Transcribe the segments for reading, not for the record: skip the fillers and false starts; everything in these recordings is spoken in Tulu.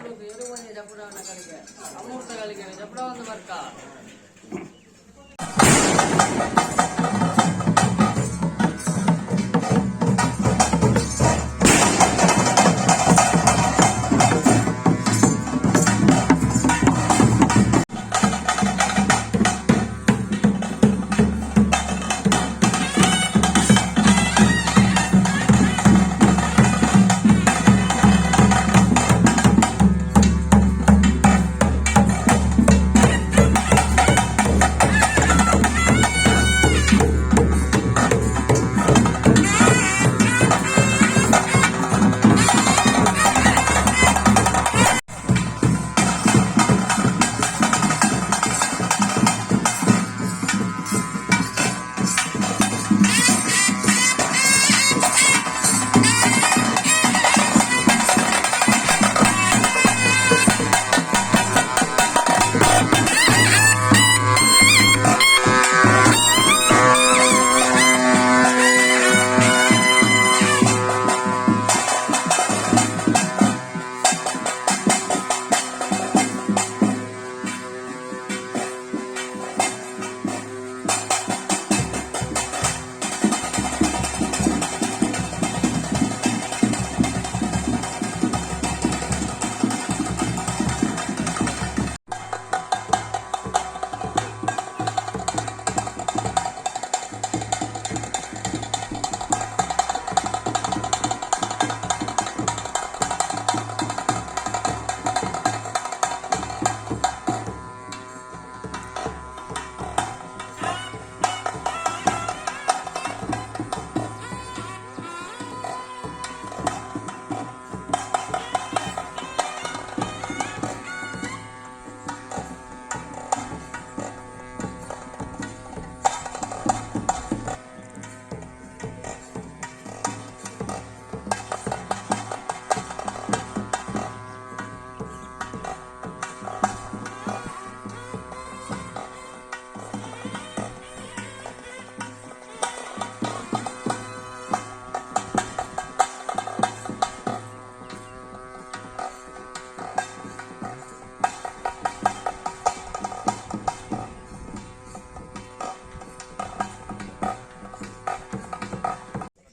ಸುರುಕು ಎರುಮನೆ ಜಪುಡವನ ಕಲಿಗೆ ಅಮೂರ್ತ ಕಲಿಗೆ ಜಪುಡವೊಂದು ಬರ್ಕ.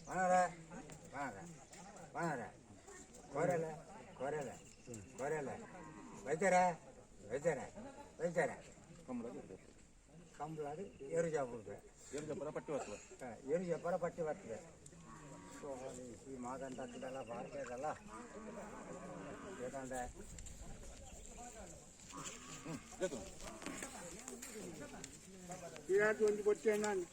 ವಾನರ ವಾನರ ವಾನರ ಕೊರಲ ಕೊರಲ ಕೊರಲ ವೈದ್ಯರ ವೈದ್ಯರ ವೈದ್ಯರ ಕಂಬಳಾಡು ಏರು ಜಾಬುಡ್ವೆ ಏರು ಜಪ್ಪರ ಪಟ್ಟಿ ಬರ್ತದೆ. ಈ ಮಾದಂತಲ್ಲ ಬಾರ್ಕೆದಲ್ಲ ಏಕಂದ್ರೆ. ಒಂಜಿ ಬೊಟ್ಟೆ ನಾನು.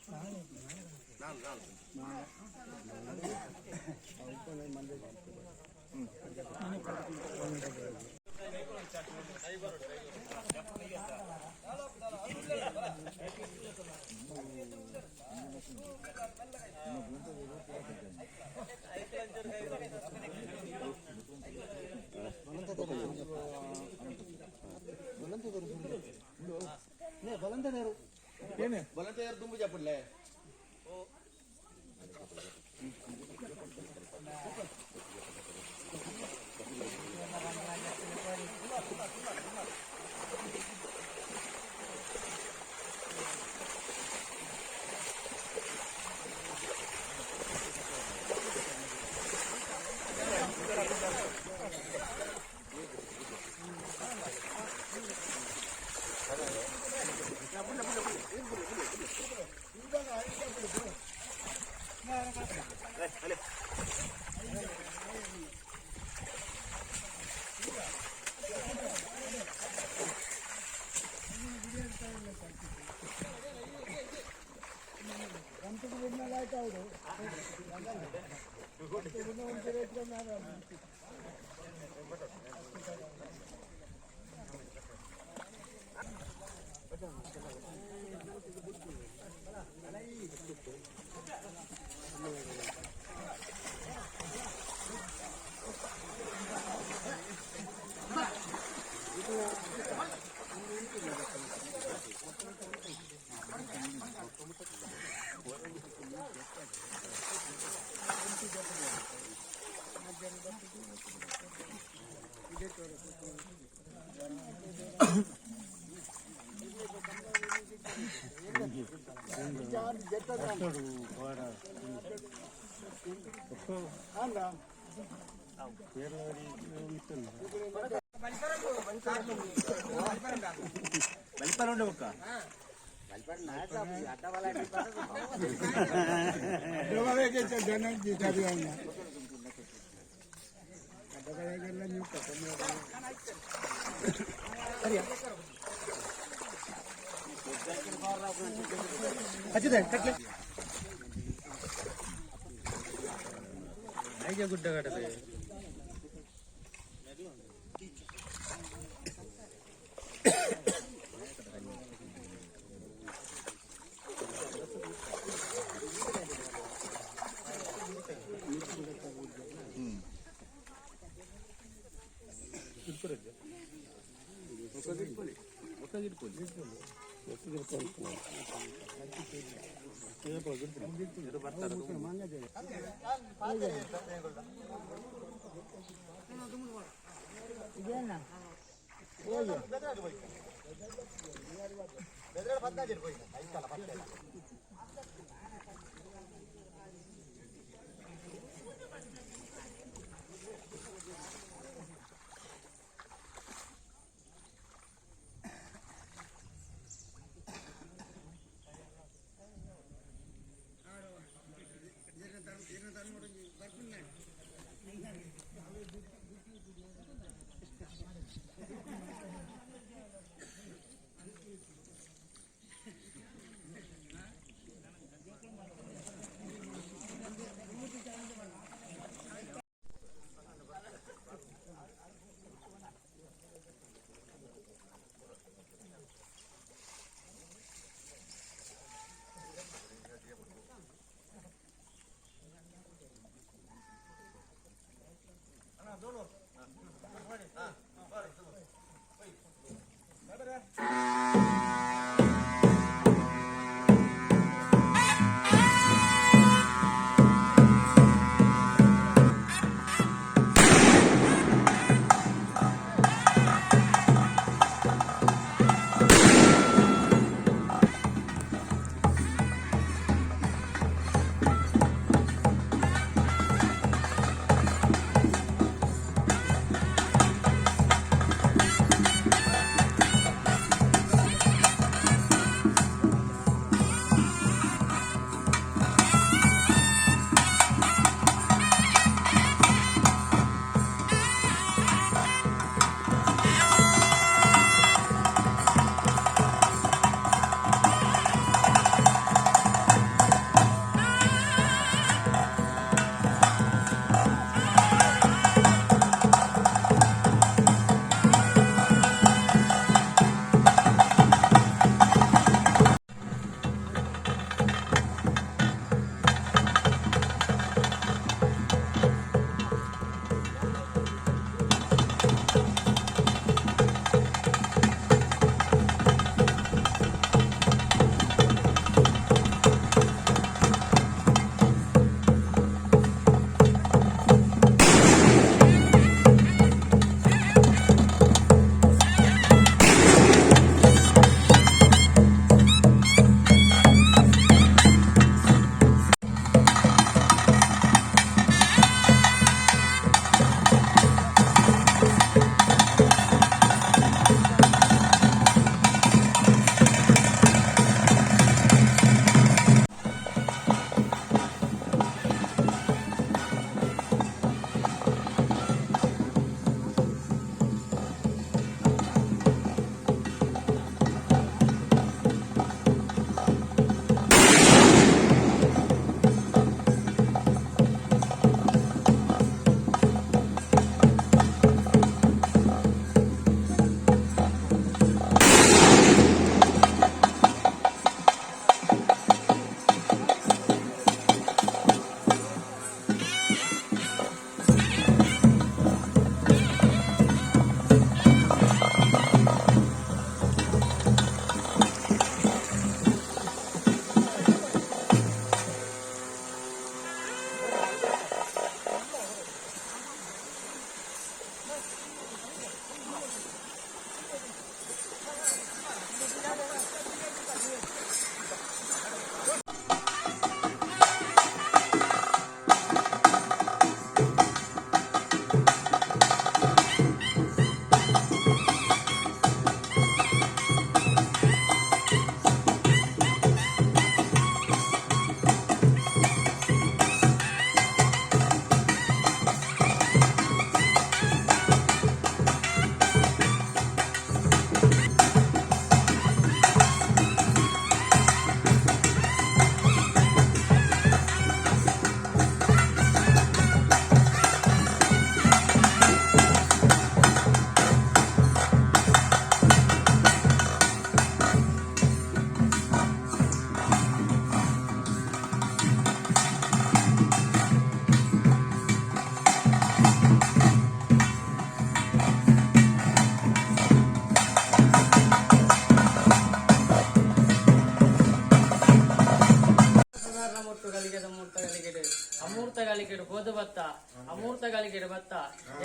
ಅಮೃತ ಗಳಿಗೆಡು ಬತ್ತ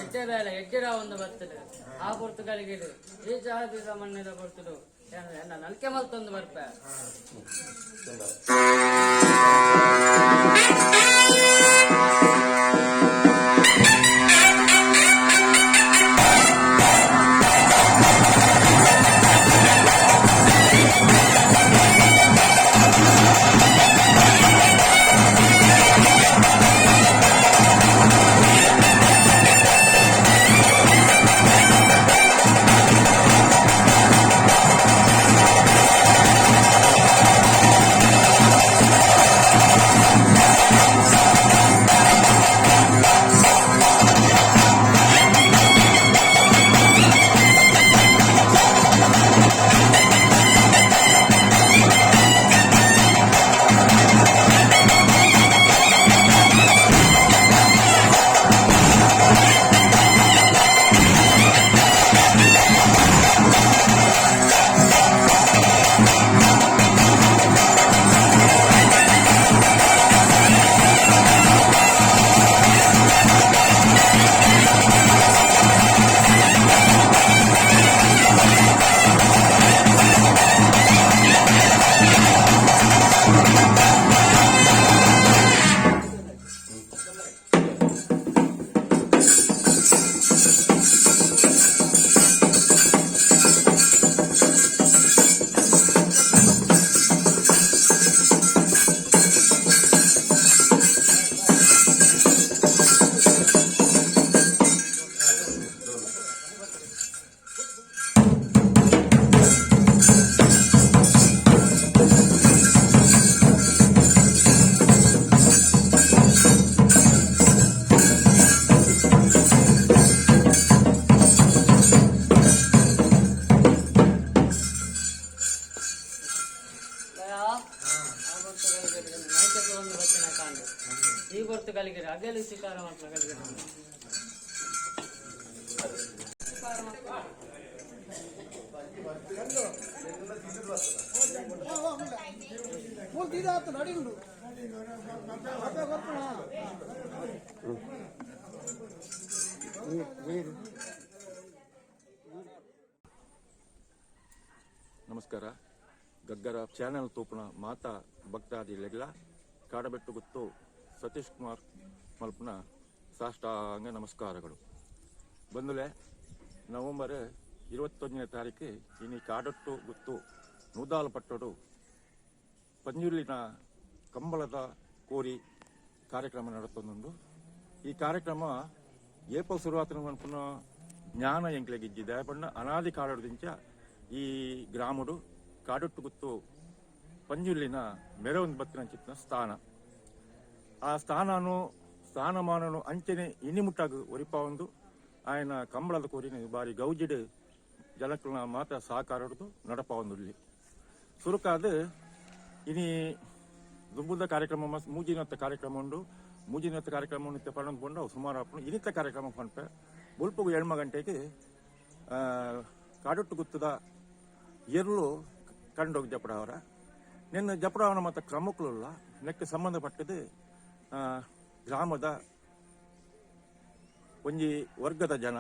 ಎಡ್ಡೆ ಬೇಲೆ ಎಡ್ಡೆರ ಒಂದು ಬರ್ತದೆ. ಆ ಪೊರ್ತು ಗಳಿಗೆಡು ಈ ಜಾತಿದ ಮಣ್ಣಿದ ಪೊರ್ತುಡು ಎನ್ನ ನಲ್ಕೆ ಮಲ್ತೊಂದು ಬರ್ಪೆ. ದಯಾ, ಆ ಪೊರ್ತು ಗಳಿಗೆಡು ನೈಕೆ ಒಂದು ಬತ್ತಿನ ಕಾಂಡು ಈ ಪೊರ್ತು ಗಳಿಗೆಡು ಅಗಲು ಶಿಕಾರ ಮಾತ್ರ ಗಳಿಗೆಡು. ನಮಸ್ಕಾರ. ಗಗ್ಗರ ಚಾನೆಲ್ ತೂಪುನ ಮಾತಾ ಭಕ್ತಾದಿಲೆಗ್ಲ ಕಾಡಬೆಟ್ಟು ಗುತ್ತು ಸತೀಶ್ ಕುಮಾರ್ ಮಲ್ಪುನ ಸಾಷ್ಟಾಂಗ ನಮಸ್ಕಾರಗಳು. ಬಂದುಲೆ, ನವೆಂಬರ್ 21ನೇ ತಾರೀಕು ಇನಿ ಕಾಡಟ್ಟು ಗುತ್ತು ನೂದಾಲಪಟ್ಟಡು ಪಂಜುರ್ಲಿನ ಕಂಬಳದ ಕೋರಿ ಕಾರ್ಯಕ್ರಮ ನಡತೊಂದುಂಡು. ಈ ಕಾರ್ಯಕ್ರಮ ಏಪ ಶುರುವಾತನ ಮನ್ಪುನ ಜ್ಞಾನ ಎಂಕ್ಲೆಗಿಜ್ಜಿ. ದಯಪಂಡ ಅನಾದಿ ಕಾಲದಿಂಚ ಈ ಗ್ರಾಮಡು ಕಾಡೊಟ್ಟು ಗುತ್ತು ಪಂಜುರ್ಲಿನ ಮೆರವೊಂದು ಬತ್ತಿನ ಚಿತ್ನ ಸ್ಥಾನ. ಆ ಸ್ಥಾನನು ಸ್ಥಾನಮಾನನು ಅಂಚನೆ ಇನಿಮುಟ್ಟಾಗ ಒರಿಪಾವೊಂದು ಆಯನ ಕಂಬಳದ ಕೋರಿನ ಬಾರಿ ಗೌಜಿಡ್ ಜನಕ್ಕಲ್ನ ಮಾತ ಸಹಕಾರಡ್ದು ನಡಪಾವೊಂದುಲ್ಲಿ. ಸುರುಕಾದ್ ಇನಿ ದುಂಬುದ ಕಾರ್ಯಕ್ರಮ ಮೂಜಿನತ್ತ ಕಾರ್ಯಕ್ರಮ ಉಂಡು. ಮೂಜಿನತ್ತ ಕಾರ್ಯಕ್ರಮ ಉಂಡು ಪನೊಂದು ಪಂಡ ಅವು ಸುಮಾರು ಆಪುಂಡು. ಇನಿತ್ತ ಕಾರ್ಯಕ್ರಮ ಪನ್ಪೆ. ಬೊಲ್ಪುಗು 7 ಗಂಟೆಗೆ ಕಾಡೊಟ್ಟು ಗುತ್ತದ ಎರ್ಲು ಕಂಡೋಗಿ ಜಪಡಾವರ ನಿನ್ನ ಜಪಡಾವನ ಮತ್ತು ಕ್ರಮಕ್ಕುಲ್ಲ ನೆಕ್ಕೆ ಸಂಬಂಧಪಟ್ಟದ್ದು ಗ್ರಾಮದ ಒಂಜಿ ವರ್ಗದ ಜನ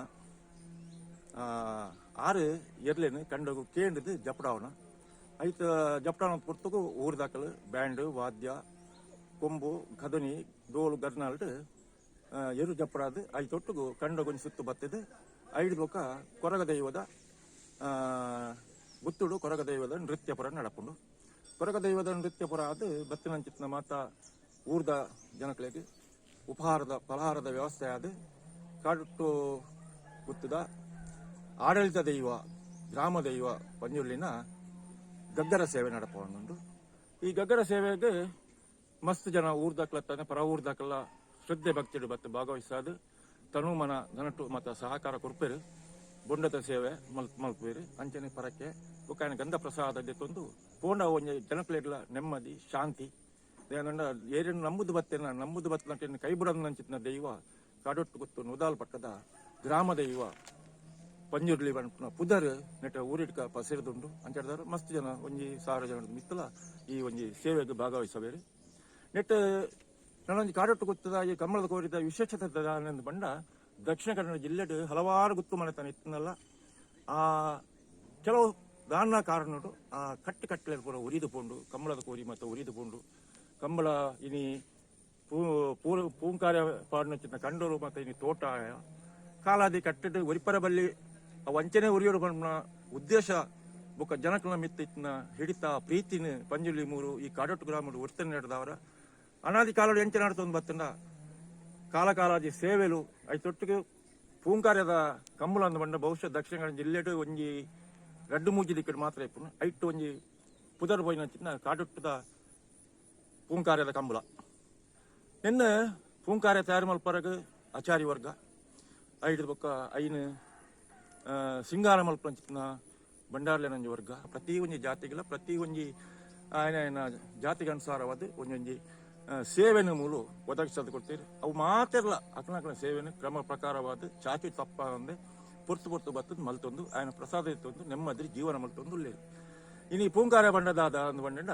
ಆರು ಎರ್ಲೇನು ಕಂಡೋಗು ಕೇಂದ್ರದ್ದು ಜಪಡಾವನ ಐತ. ಜಪಡಾವನ ಪೊರ್ತುಗು ಊರ್ದಾಕಲು ಬ್ಯಾಂಡ್ ವಾದ್ಯ, ಕೊಂಬು, ಕದನಿ, ಡೋಲು, ಗರ್ನಾಲ್ಡ್ ಎರು ಜಪ್ಪಡಾದು ಐತೊಟ್ಟುಗು ಕಂಡಗೊಂಜಿ ಸುತ್ತು ಬತ್ತಿದ್ ಐಡ್ ಬೊಕ ಕೊರಗ ದೈವದ ಗುತ್ತುಡು ಕೊರಗ ದೈವದ ನೃತ್ಯ ಪುರ ನಡಪುಂಡು. ಕೊರಗ ದೈವದ ನೃತ್ಯ ಪುರ ಅದು ಬತ್ತಿನಂಚಿತ್ನ ಮಾತ ಊರ್ದ ಜನಕಲೆಗ್ ಉಪಹಾರದ ಫಲಹಾರದ ವ್ಯವಸ್ಥೆ ಆದ್ ಕಾಡುಟ್ಟು ಗುತ್ತದ ಆಡಳಿತ ದೈವ, ಗ್ರಾಮ ದೈವ ಪಂಜುರ್ಲಿನ ಗಗ್ಗರ ಸೇವೆ ನಡಪುಂಡು. ಈ ಗಗ್ಗರ ಸೇವೆಗೆ ಮಸ್ತ್ ಜನ ಊರ್ದಕ್ಲತ್ತಾನೆ ಪರ ಊರ್ದಕ್ಲ ಶ್ರದ್ಧೆ ಭಕ್ತಿಡು ಬತ್ತು ಭಾಗವಹಿಸಾದು ತನುಮನ ಧನಟು ಮತ್ತ ಸಹಕಾರ ಕೊರ್ಪೆರು. ಬೊಂಡದ ಸೇವೆ ಮಲ್ಪುವೆರು. ಅಂಚನೆ ಪರಕ್ಕೆ ಬೊಕ್ಕ ಗಂಧ ಪ್ರಸಾದ ದೆತ್ತೊಂದು ಪೋಂಡ ಒಂಜಿ ಜನಕ್ಲೆಗ್ಲ ನೆಮ್ಮದಿ, ಶಾಂತಿ. ದೇನಂಡ ಏರಿನ ನಂಬುದು ಬತ್ತೇನ ನಂಬುದು ಬತ್ತನ ಕೈ ಬುಡಂಚಿತ್ನ ದೈವ ಕಾಡೊಟ್ಟು ಗೊತ್ತು ನುದಾಲ್ ಪಟ್ಟದ ಗ್ರಾಮ ದೈವ ಪಂಜುರ್ಲಿ ಪನ್ಪುನ ಪುದರ್ ನೆಟ ಊರಿಡ್ಕ ಪಸಿರಿದುಂಡು. ಅಂಚಾಡ್ದಾರ ಮಸ್ತ್ ಜನ, 1,000 ಜನ ಮಿತ್ತಲ ಈ ಒಂಜಿ ಸೇವೆಗೆ ಭಾಗವಹಿಸಬೇರು. ನೆಟ್ ನಾನೊಂದು ಕಾಡೊಟ್ಟು ಗುತ್ತದ ಈ ಕಂಬಳದ ಕೋರಿದ ವಿಶೇಷತೆ ದಾನೆಂದು ಬಂಡ ದಕ್ಷಿಣ ಕನ್ನಡ ಜಿಲ್ಲೆಡು ಹಲವಾರು ಗುತ್ತು ಮನೆತನ ಇತ್ತನಲ್ಲ ಆ ಕೆಲವು ದಾನ ಕಾರಣಡು ಆ ಕಟ್ಟು ಕಟ್ಟಲೆ ಪೂರ ಉರಿದು ಪೋಂಡು ಕಂಬಳದ ಕೋರಿ ಮತ್ತು ಉರಿದು ಪೋಂಡು ಕಂಬಳ ಇನಿ ಪೂ ಪೂ ಪೂಂಕಾರ್ಯ ಪಾಡ್ನಂಚಿನ ಕಂಡೋರು ಮತ್ತು ಇನಿ ತೋಟ ಕಾಲಾದಿ ಕಟ್ಟಿದ್ದು ಒರಿಪರ ಬಲ್ಲಿ ಆ ವಂಚನೆ ಉರಿಯೋಡು ಪನ್ಪುನ ಉದ್ದೇಶ ಬೊಕ್ಕ ಜನಕುಲ ಮಿತ್ತ ಇತ್ತಿನ ಹಿಡಿತ ಪ್ರೀತಿನ ಪಂಜುರ್ಲಿ ಮೂರು ಈ ಕಾಡೊಟ್ಟು ಗ್ರಾಮಡು ಒರ್ತನೆ ನಡೆದವರ ಅನಾದಿ ಕಾಲಡು ಎಂಚ ನಡ್ತೊಂದು ಬತ್ತಂಡ ಕಾಲ ಕಾಲಾದಿ ಸೇವೆಲು ಐತೊಟ್ಟಿಗೆ ಪೂಂಕಾರ್ಯದ ಕಂಬಳ ಅಂದ್ ಪಂಡ ಬಹುಶಃ ದಕ್ಷಿಣ ಕನ್ನಡ ಜಿಲ್ಲೆಡು ಒಂಜಿ ರಡ್ಡು ಮೂಜಿ ದಿಕ್ಕಡ್ ಮಾತ್ರ ಇಪ್ಪುನು ಐಟ್ ಒಂಜಿ ಪುದರ್ ಪೋಯಿನ ಚಿನ್ನ ಕಾಡೊಟ್ಟುದ ಪೂಂಕಾರ್ಯದ ಕಂಬಳ. ನಿನ್ನ ಪೂಂಕಾರ್ಯ ತಯಾರು ಮಲ್ಪರಗ ಆಚಾರಿ ವರ್ಗ ಐದು ಬೊಕ್ಕ ಐನು ಸಿಂಗಾರ ಮಲ್ಪಂಚಿನ ಬಂಡಾರ್ಲೆನಂಜಿ ವರ್ಗ ಪ್ರತಿ ಒಂಜಿ ಜಾತಿಗಳ ಪ್ರತಿ ಒಂಜಿ ಆಯ್ನ ಆಯ್ನ ಜಾತಿಗೆ ಅನುಸಾರವಾದ ಒಂಜೊಂಜಿ ಸೇವೆನ ಮೂಲು ಒದಗಿಸೋದು ಕೊಡ್ತೀರಿ. ಅವು ಮಾತೆರ್ಲ ಅಕ್ಲನಕ್ಲನ ಸೇವೆನು ಕ್ರಮ ಪ್ರಕಾರವಾದ ಚಾಚು ತಪ್ಪ ಅಂದೆ ಪೊರ್ತು ಪೊರ್ತು ಬತ್ತದ ಮಲ್ತೊಂದು ಆಯನ ಪ್ರಸಾದ ಇತ್ತೊಂದು ನೆಮ್ಮದಿ ಜೀವನ ಮಲ್ತೊಂದು ಉಲ್ಲೇರು. ಇನಿ ಪೂಂಕಾರ ಬಣ್ಣದಾದ ಅಂದ್ ಬಂಡ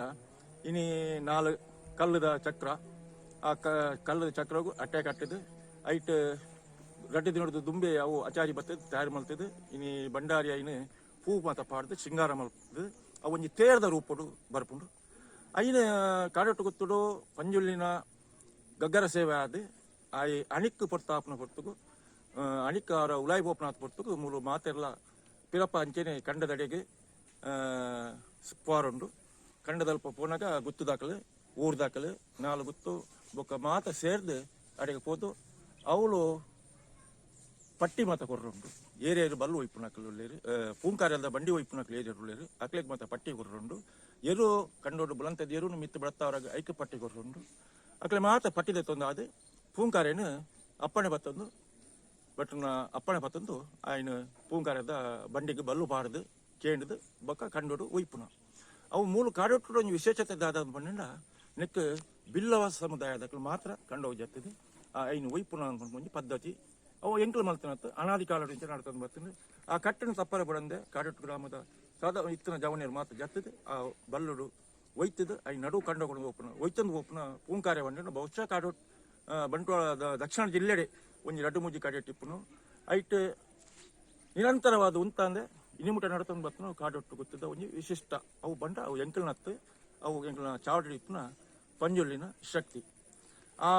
ಇನಿ ನಾಲ್ ಕಲ್ಲುದ ಚಕ್ರ ಆ ಕಲ್ಲದ ಚಕ್ರಗು ಅಟ್ಟೆ ಕಟ್ಟಿದ್ದು ಐಟ್ ರಡ್ಡು ದಿನದ ದುಂಬೆ ಅವು ಅಚಾರಿ ಬತ್ತದ ತಯಾರು ಮಲ್ತದ್ದು. ಇನಿ ಬಂಡಾರಿ ಐನು ಪೂ ಮಾತ ಪಾಡ್ದು ಶೃಂಗಾರ ಮಲ್ತದ್ದು ಅವು ಒಂಜಿ ತೇರ್ದ ರೂಪಡು ಬರ್ಪುಂಡು. ಐನ ಕಾಡೊಟ್ಟು ಗುತ್ತುಡು ಪಂಜುಳ್ಳಿನ ಗಗ್ಗರ ಸೇವೆ ಆದ್ ಆಯಿ ಅಣಿಕ್ ಪೊರ್ತಾಪನ ಪೊರ್ತುಗು ಅಣಿಕ್ ಅವರ ಉಲಾಯಿ ಬೋಪನಾಥ್ ಪೊರ್ತುಗು ಮೂಲು ಮಾತೆರ್ಲ ಪಿರಪ್ಪ ಅಂಚೆನೆ ಕಂಡದಡೆಗೆ ಸ್ಪಾರುಂಡು. ಕಂಡದಲ್ಪ ಪೋನಾಗ ಗುತ್ತು ದಾಖಲೆ ಊರು ದಾಖಲೆ ನಾಲ್ ಗುತ್ತು ಬೊಕ್ಕ ಮಾತ ಸೇರ್ದು ಅಡೆಗೆ ಪೋದು ಅವಳು ಪಟ್ಟಿ ಮಾತ ಕೊರ್ರುಂಡು. ಏರಿಯರು ಬಲ್ಲು ಒಯ್ಪುನಕಲು ಉಲ್ಲೇರು, ಪೂಂಕಾರದ ಬಂಡಿ ಒಯ್ಪುನಕಲು ಏರಿಯರು ಉಲ್ಲೇರು, ಅಕ್ಲೆಗ್ ಮಾತ ಪಟ್ಟಿ ಕೊರ್ರುಂಡು. ಎರು ಕಂಡೋಡು ಬುಲಂತದ ಎರುನು ಮಿತ್ತು ಬಡತ್ತವರಾಗ ಐಕ್ ಪಟ್ಟಿ ಕೊರ್ರುಂಡು. ಅಕ್ಲೆ ಮಾತ ಪಟ್ಟಿ ದೆತ್ತೊಂದು ಅದು ಪೂಂಕಾರೇನು ಅಪ್ಪಣೆ ಬತ್ತೊಂದು ಬಟ್ಟನ ಅಪ್ಪಣೆ ಬತ್ತೊಂದು ಆಯ್ನ ಪೂಂಕಾರದ ಬಂಡಿಗೆ ಬಲ್ಲು ಪಾಡ್ದು ಕೇಂಡ್ದು ಬೊಕ್ಕ ಕಂಡೋಡು ಒಯ್ಪುನ. ಅವು ಮೂಲ ಕಾಡೊಟ್ಟು ಒಂಜಿ ವಿಶೇಷತೆ ದಾದ ಪಂಡ ನೆಕ್ ಬಿಲ್ಲವ ಸಮುದಾಯದಕ್ಲು ಮಾತ್ರ ಕಂಡೋಗಿ ಜತ್ತಿದೆ ಆ ಐನು ಒಯ್ಪುನ ಅನ್ಕೊಂಡು ಒಂಜಿ ಪದ್ಧತಿ ಅವು ಎಂಕ್ಲು ಮಲ್ತನತ್ತು ಅನಾದಿ ಕಾಲಡು ಇಂಚ ನಡ್ತೊಂದು ಬರ್ತದೆ. ಆ ಕಟ್ಟಣ ತಪ್ಪರೆ ಬಡಂದೆ ಕಾಡೊಟ್ಟು ಗ್ರಾಮದ ಸಾದಾ ಇತ್ತಿನ ಜವನಿಯರು ಮಾತ್ರ ಜತ್ತದು ಆ ಬಲ್ಲುಡು ಒಯ್ತದು I ನಡು ಕಂಡಕೊಂಡು ಒಪ್ಪುನ ಒಯ್ತಂದು ಒಪ್ಪುನ ಪೂಂಕಾರ್ಯ ಬಂಡ ಬಹುಶಃ ಕಾಡೊಟ್ಟು ಬಂಟ್ವಾಳದ ದಕ್ಷಿಣ ಜಿಲ್ಲೆಡೆ ಒಂಜಿ ರಡ್ಡು ಮೂಜಿ ಕಾಡೆ ಟಿಪ್ಪುನು ಐಟ್ ನಿರಂತರವಾದ ಉಂತಾಂದೆ ಇನಿಮುಟ ನಡತೊಂದು ಬತ್ತನ ಕಾಡೊಟ್ಟು ಗೊತ್ತದ ಒಂಜಿ ವಿಶಿಷ್ಟ ಅವು ಬಂಡ ಅವು ಎಂಕಲ್ನತ್ತು ಅವು ಎಂಕಲ್ನ ಚಾವಡಿ ಇಪ್ಪುನ ಪಂಜುಳ್ಳಿನ ಶಕ್ತಿ. ಆ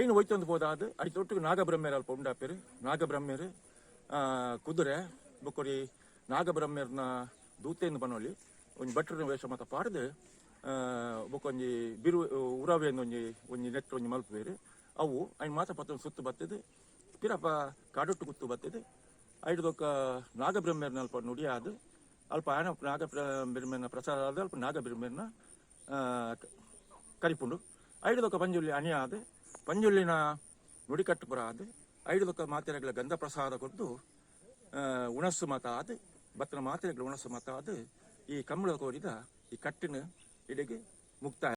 ಐನು ಒಯ್ತೊಂದು ಪೋದಾದ್ ಐತೊಟ್ಟಿಗೆ ನಾಗಬ್ರಹ್ಮೇರ್ ಅಲ್ಪ ಉಂಡಾಪೆರು ನಾಗಬ್ರಹ್ಮೇರು ಕುದುರೆ ಬೊಕ್ಕೊರಿ ನಾಗಬ್ರಹ್ಮೇರ್ನ ದೂತೆಯನ್ನು ಬನೊಲಿ ಒಂಜಿ ಭಟ್ರನ ವೇಷ ಮಾತ ಪಾಡ್ದು ಬೊಕ್ಕೊಂಜಿ ಬಿರು ಉರವೆಯನ್ನು ಒಂಜಿ ಒಂಜಿ ನೆಟ್ ಒಂಜಿ ಮಲ್ಪುವೆರು. ಅವು ಐನ್ ಮಾತ ಪತ್ತೊಂದು ಸುತ್ತು ಬತ್ತದು ಪಿರಪ ಕಾಡೊಟ್ಟು ಗುತ್ತು ಬತ್ತದು ಐಡ್ದೊಕ್ಕ ನಾಗಬ್ರಹ್ಮೇರ್ನ ಅಲ್ಪ ನುಡಿಯಾದ್ ಅಲ್ಪ ಆಯನ ನಾಗಬ್ರಹ್ಮೇರ್ನ ಪ್ರಸಾದ ಆದ್ ಅಲ್ಪ ನಾಗಬ್ರಹ್ಮೇರ್ನ ಕರಿಪುಂಡು. ಐಡ್ದೊಕ್ಕ ಪಂಜುರ್ಲಿ ಅಣಿಯಾದ್ ಪಂಜುರ್ಲಿನ ನುಡಿಕಟ್ಟು ಪುರ ಆದ್ ಐಡ್ದೊಕ್ಕ ಮಾತೆರೆಗ್ಲ ಗಂಧ ಪ್ರಸಾದ ಕೊರ್ದು ಉಣಸ್ಸು ಮಾತ ಆದ್ ಬತ್ತನ ಮಾತೆರೆಗ್ಲ ಉಣಸ್ಸು ಮಾತ ಆದ್ ಈ ಕಂಬಳ ಕೋರಿದ ಈ ಕಟ್ಟಿನ ಇಡೆಗೆ ಮುಕ್ತಾಯ.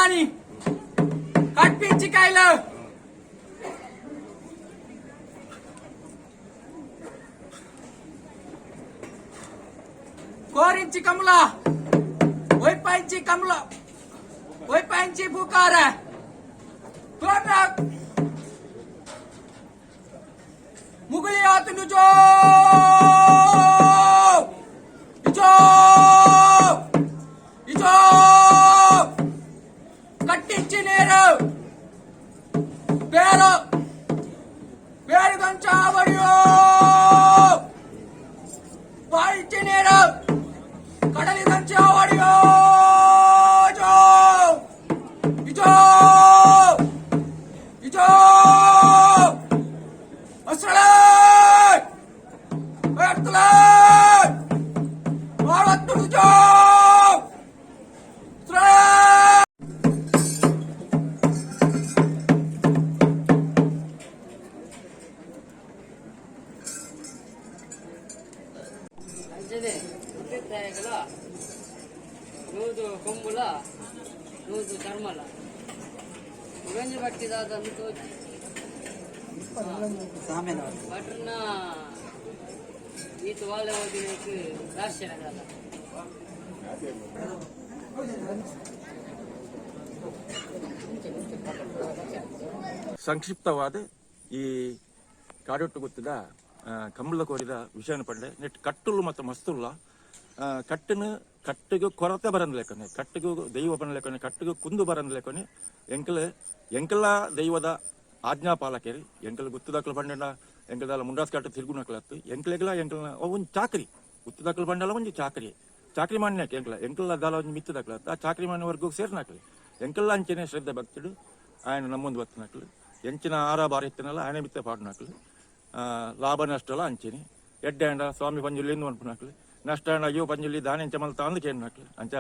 ದಿನದಾನಿ ಕಟ್ಪಿಂಚಿ ಕಾಯಿಲ ಕೋರಿಂಚಿ ಕಮಲ ಒಯ್ಪಾಂಚಿ ಕಮಲ ಒಯ್ಪಾಂಚಿ ಪೂಕಾರ ತೋಟ ಮುಗುಳಿ ಆತನು ಜೋ ಇಜೋ ಇಜೋ ಕಟ್ಟಿಂಚಿ ನೀರು ಬೇರು ಬೇರು ಗಂಚಾವಡಿಯೋ ಬಾಯಿಚ್ಚಿ ನೀರು ಕಡಲಿ ಗಂಚಾವಡಿಯೋ ಜೋ ಇಜೋ ಇಜೋ ಅಸ್ರಳೇ ಎರ್ತಲೇ ಭಾರತ್ ಜೋ ಅಸ್ರಳೇ. ಅಂಚನೆ ಮುಟ್ಟಿತ್ತಾಯಗಳ ನೂದು ಕೊಂಬುಲ ನೂದು ಚರ್ಮಲ ಉಗಂಜಿ ಪಟ್ಟಿದಾದನ್ನು ತೋಚಿ ಭಟ್ರನ್ನ ಈತ ವಾಲೆ ಓದಿನಕ್ಕೆ ದಾಸ್ಯನದಲ್ಲ. ಸಂಕ್ಷಿಪ್ತವಾದ ಈ ಕಾಡೊಟ್ಟು ಗೊತ್ತದ ಕಂಬಳ ಕೋರಿದ ವಿಷಯನ ಪಂಡೆ ನೆಟ್ ಕಟ್ಟುಲು ಮತ್ತು ಮಸ್ತುಲ್ಲ ಕಟ್ಟನು ಕಟ್ಟಿಗೆ ಕೊರತೆ ಬರಂದ ಲೆಕ್ಕನೆ, ಕಟ್ಟಿಗೂ ದೈವ ಬನ್ನ ಲೆಕ್ಕನೆ, ಕಟ್ಟಿಗೂ ಕುಂದು ಬರಂದ ಲೆಕ್ಕನೆ. ಎಂಕಲ್ ಎಂಕಲ ದೈವದ ಆಜ್ಞಾಪಾಲಕರಿ ಎಂಕಲ್ ಗುತ್ತದಾಕಲು ಬಂಡೆಂಡ ಎಂಕಲ್ದಾಲ ಮುಂಡಾಸ್ ಕಟ್ಟು ತಿರುಗುನಕಲತ್ತು ಎಂಕಲೆಗ್ಲ ಎಂಕಲ್ನ ಒಂದು ಚಾಕ್ರಿ ಗುತ್ತದಾಕಲು ಬಂಡಲ ಒಂಜಿ ಚಾಕ್ರಿ ಚಾಕ್ರಿ ಮಾನ್ಯಕ್ಕೆ ಎಂಕಲ ಎಂಕಲ್ ದಾಲ ಒಂಜಿ ಮಿತ್ತದಾಕಲತ್ತು ಆ ಚಾಕ್ರಿ ಮಾನ್ಯವರೆಗೂ ಸೇರ್ನಾಕಲಿ ಎಂಕಲ್ಲ ಅಂಚನೆ ಶ್ರದ್ಧೆ ಭಕ್ತಿಡು ఆయన ನಮ್ಮೊಂದು ಬತ್ತಿನಕ್ಲು ಎಂಚಿನ ಆರ ಬಾರಿ ಇತ್ತನಲ್ಲ ಆಯನ ಬಿತ್ತೆ ಪಾಡ್ನಕ್ಲು ಲಾಭ ನಷ್ಟಲ ಅಂಚಿನಿ ಎಡ್ಡೆ ಅಂಡ ಸ್ವಾಮಿ ಪಂಜುಲ್ಲಿ ಎಂದು ಅನ್ಪುನಕ್ಲು ನಷ್ಟ ಅಂಡ ಅಯ್ಯೋ ಪಂಜುಲ್ಲಿ ದಾನೆ ಎಂಚ ಮಲ್ತ ಅಂದ್ ಕೇಳ್ನಕ್ಲು. ಅಂಚ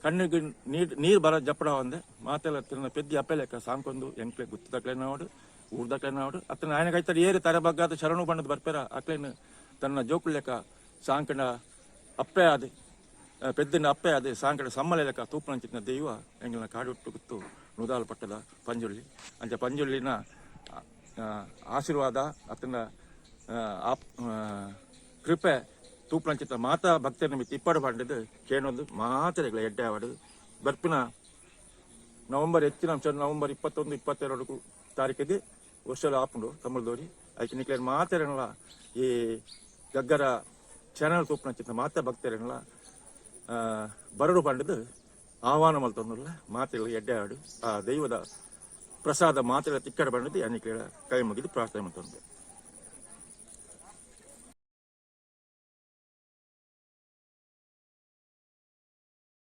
ಕಣ್ಣಿಗೆ ನೀರು ನೀರು ಬರ ಜಪ್ಪಡ ಒಂದೆ ಮಾತೆಲ್ಲ ತಿನ್ನ ಪೆದ್ದಿ ಅಪ್ಪೆಲೆಕ್ಕ ಸಾಂಕೊಂದು ಎಂಕ್ಲೆ ಗುತ್ತದಕ್ಲೆ ನಾವಡು ಊರ್ದಕ್ಲೆ ನಾವಡು ಅತ್ತನ ಆಯನ ಕೈತಡಿ ಏರು ತರೆ ಬಗ್ಗಾದ ಶರಣು ಬಣ್ಣದ ಬರ್ಪೆರ ಅಕ್ಲೇನು ತನ್ನ ಜೋಕುಲೆಕ್ಕ ಸಾಂಕಣ ಅಪ್ಪೆ ಆದ ಪೆದ್ದಿನ ಅಪ್ಪೆ ಅದೇ ಸಾಂಕಡ ಸಮ್ಮಲೆ ಲೆಕ್ಕ ತೂಪನಂಚಿನ ದೈವ ಎಂಗಿನ ಕಾಡುಟ್ಟು ಗುತ್ತು ನುದಾಲ್ ಪಟ್ಟದ ಪಂಜುಳ್ಳಿ. ಅಂಚ ಪಂಜುಳ್ಳಿನ ಆಶೀರ್ವಾದ ಅತನ ಆಪ್ ಕೃಪೆ ತೂಪನಂಚಿತ ಮಾತಾ ಭಕ್ತರ ನಿಮಿತ್ತ ಇಪ್ಪಡು ಪಂಡದು ಕೇಣೊಂದು ಮಾತೆರೆಗಳ ಎಡ್ಡೆ ಆವಡು. ಬರ್ಪಿನ ನವೆಂಬರ್ ಹೆಚ್ಚಿನ ಅಂಶ ನವೆಂಬರ್ 21 22 ತಾರೀಕಿಗೆ ವರ್ಷದ ಆಪುಂಡು ಕಮಲದೋರಿ. ಐಕೆ ನಿಕ್ಲೇರ್ ಮಾತೆರೆನಲ ಈ ಗಗ್ಗರ ಚಾನಲ್ ತೂಪನಂಚಿತ ಮಾತಾ ಭಕ್ತರೆನಲ ಬರಡು ಪಂಡದು ಆಹ್ವಾನ ಮಲ್ತೊಂದುಲ್ಲ. ಮಾತೆಗಳು ಎಡ್ಡೆ ಆಡು ಆ ದೈವದ ಪ್ರಸಾದ ಮಾತೆಗಳ ತಿಕ್ಕಡ ಬಂಡದು ಅನಿಕ್ಲೇರ ಕೈ ಮುಗಿದು ಪ್ರಾರ್ಥನೆ ಮಲ್ತೊಂದು.